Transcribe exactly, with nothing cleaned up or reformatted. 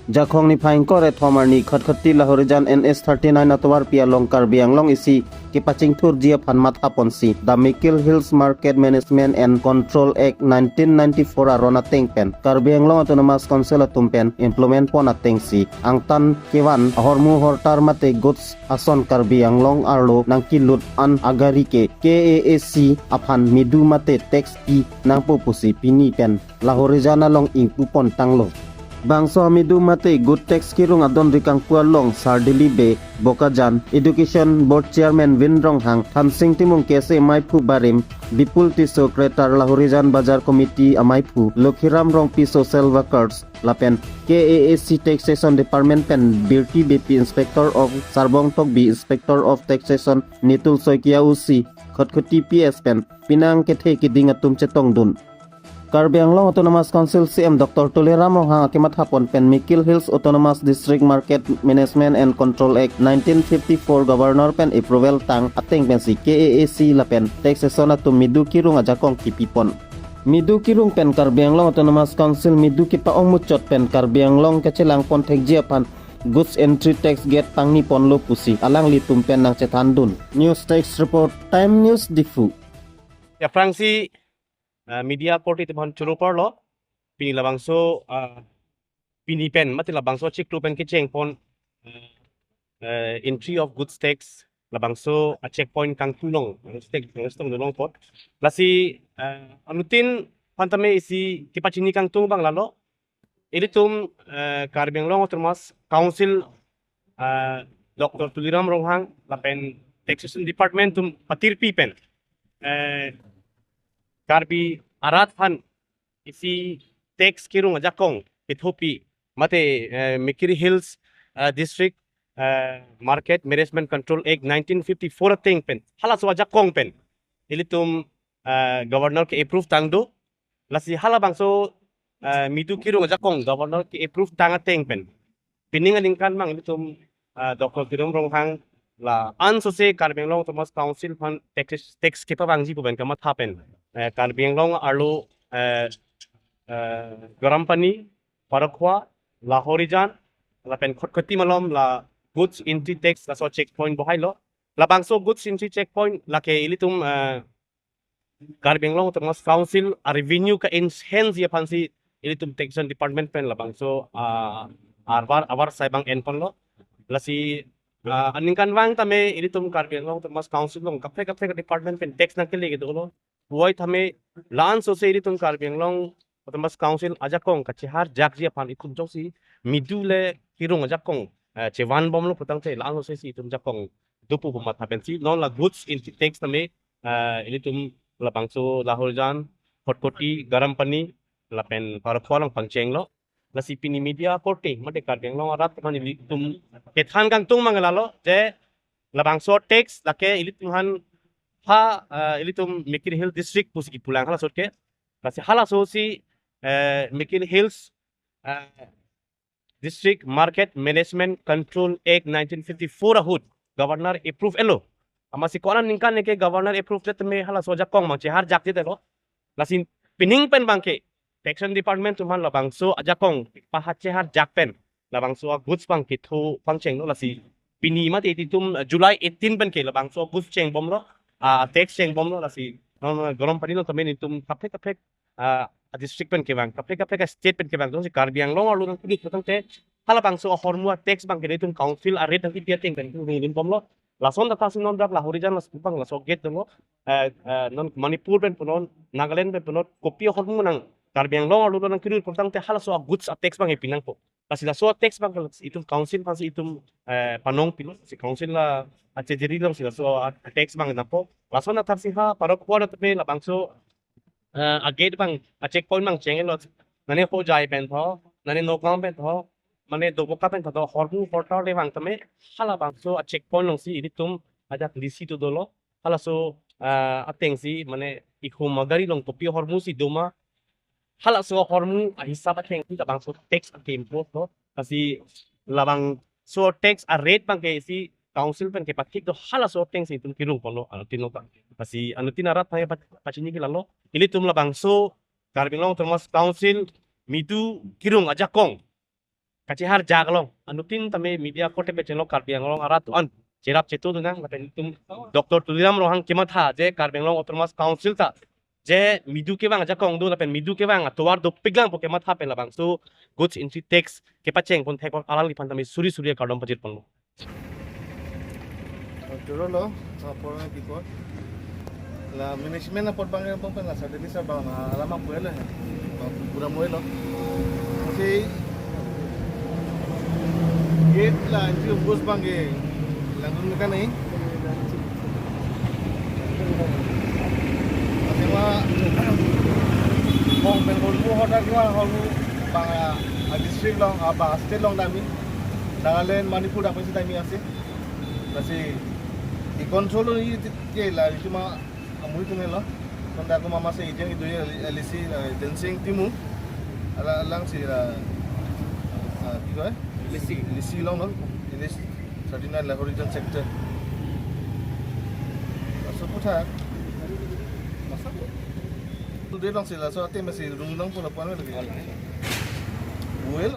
Jakhong niphai ingkoi ra kethom arni Khatkhati Lahorijan N H thirty-nine atovarpi along Karbi Anglong isi kepachingthurji aphan mathaponsi The Mikir Hills Market Management and Control Act nineteen ninety-four aron ateng pen Karbi Anglong Autonomous Council atum pen implement pon atengsi angtan kevan ahormu hortar mate goods ason Karbi Anglong arlo nangkelut an agari ke K A A C aphan midu mate tax pi nangpo pusi pini pen Lahorijan along ingpu pon tanglo. Bangso midu mate good tax kerung adon rikangpu along Sardili Bey, Bokajan, Education Board Chairman Vin Ronghang, Thansing Timung K S A maiphu barim, Bipul Tisso Creator Lahorijan Bazar Committee amaiphu, Lokhiram Rongpi Social Workers, lapen K A A C Taxation Department pen Birti Beypi Inspector of, Sarbong Tokbi Inspector of Taxation, Nitul Saikia O C, Khatkhati P S pen penang kethe keding atum chetongdun. Karbi Anglong Autonomous Council C E M Doctor Tuliram Ronghang akemathapon pen Mikir Hills Autonomous District Market Management and Control Act nineteen fifty-four Governor pen approval tang ateng pensi K A A C lapen taxation atum midu kerung ajakong kepipon. Midu kerung pen Karbi Anglong Autonomous Council midu kepa-ong muchot pen Karbi Anglong kachelangpon thekji aphan goods entry tax gate pangniponlo pusi alanglitum pen nangchethandun. News Desk Report, Time News Diphu. Ya, aphrangsi, uh, media korte atum aphan choro parlo. Pini labangso, uh, pini pen mate labangso achiklo pen kechengpon, uh, uh, entry of goods tax labangso a checkpoint kangtulong, tax, tax tong dulong pot. Lasi, uh, anuttin aphan tame isi kepachini kangtung abang lalo. Ilitum, eh, Karbi Anglong Autonomous Council, eh, Doctor Tuliram Ronghang lapen Taxation Department atum patirpi pen, eh, Karbi arat aphan isi tax kerung ajakong kethopi mate, eh, Mikir Hills, eh, District, eh, Market Management Control Act nineteen fifty-four ateng pen halaso ajakong pen ilitum, eh, Governor ke-approve tangdo. Lasi halabangso, eh, midu kerung ajakong Governor ke-approve tang ateng pen pining aningkan abang ilitum, eh, Doctor Tuliram Ronghang la-an sose Karbi Anglong Autonomous Council aphan tax, tax kepavangji pu pen kamatha pen, eh, Karbi Anglong arlo, eh, eh, Garampani, Parakhwa, Lahorijan lapen Khatkhati malom la goods entry tax laso checkpoint bohailo. Labangso goods entry checkpoint lake ilitum, eh, Karbi Anglong Autonomous Council a revenue ka-enhance ji aphansi ilitum Taxation Department pen labangso, ah, arvar, avar sai abang enponlo. Lasi, ah, aningkanvang tame ilitum Karbi Anglong Autonomous Council along kaprek kaprek department pen tax nangkele kedo lo. Puvoiphit tame la-an sose ilitum Karbi Anglong Autonomous Council ajakong kacheharjakji aphan itum jongsi midu le kerung ajakong, eh, chevanbomlo putangte la-an sose si itum jakong dopo pu matha pensi non la goods entry tax tame, eh, ilitum labangso Lahorijan, Khatkhati, Garampani lapen Parakhwa along pangchenglo. Lasi pini media korte mate Karbi Anglong arat aphan ilitum kethan kangtung abang lalo je labangso tax lake ilitum aphan ha, eh, ilitum Mikir Hill District pusi kipulang halaso ke. Lasi halaso si, eh, Mikir Hills, eh, District Market Management Control Act nineteen fifty-four ahut Governor approve elo. Amatsi ko-an aningkan ke Governor approve det tame halaso ajakong abang cheharjakjedetlo. Lasi pining pen abangke Taxation Department atum aphan labangso ajakong paha cheharjak pen labangso a goods abang ketho pangchenglo. Lasi pini mate ilitum, eh, July eighteen pen ke labangso goods chengbomlo, ah, tax chengbomlo. Lasi non, eh, Garampani along tame ilitum kaprek kaprek, ah, district pen kevang, kaprek kaprek state pen kevang, jongsi Karbi Anglong arlo nangkele putangte halabangso ahormu a tax abangke ilitum council a rate nangkepi ateng pen ilitum ringbomlo. Lason thakthaksi non dak Lahorijan laso abang laso gate dolo. Eh, eh, non Manipur pen punon, Nagaland pen punon, kopi ahormu nang Karbi Anglong arlo nangkele putangte halaso a goods a tax abang epinangpo. Lasi laso a tax abang itum council aphansi itum, eh, panongpilo, si council la achejeri alongsi laso a tax abang nangpo. Lason thakthaksi ha Parakhwa tame labangso, eh, a gate abang a checkpoint abang chenglo. Mane Hojai pen tho, mane Nagaon pen tho, mane Doboka pen tho, hormu hortar le vang tame halabangso a checkpoint alongsi ilitum ajak lisi tu dolo. Halaso, eh, atengsi mane ihum agari along kopi ahormu si doma, halaso ahormu ahisap atengsi labangso tax ake impose lo. Lasi labangso tax a rate abangke si council pen kepathik do, halaso atengsi itum kerungponlo anuttin along ta. Lasi anuttin arat aphan pa-, pachini ke lalo. Ilitum labangso Karbi Anglong Autonomous Council midu kerung ajakong kachihar jak along anuttin tame media korte pechenglo Karbi Anglong arat an cherap chetu dunang lapen itum Doctor Tuliram Ronghang kematha je Karbi Anglong Autonomous Council ta je medu kevang ajakong do lapen medu kevang atovar dopiklang pu kematha pen labangso goods entry tax kepacheng pon thek alangli aphan tame suri suri akardom pajir ponlo. Joro lo, apor na bikot. La management apor bang yang pun la suddenly sa bang alam apa lo ya. Pura mo lo. Okay. Gate la entry bus bang ke. Langdun ka nai. Asema hong pen hong mu hoda kiwa hong mu bang a district along, a ba state along dami. Nagaland, Manipur dak pensi dami ase. Lasi i control ni ke la cuma amui tu lo. Konda ko mama se ijen itu ya L I C, eh, Dancing Timu. Ala alang si la, ah, di ko eh? L I C. L I C along no. L I C thirty-nine Lahori Region Sector. Masuk putar. Masuk. Tu dia along si la so ate masih rung along pun lapuan lagi.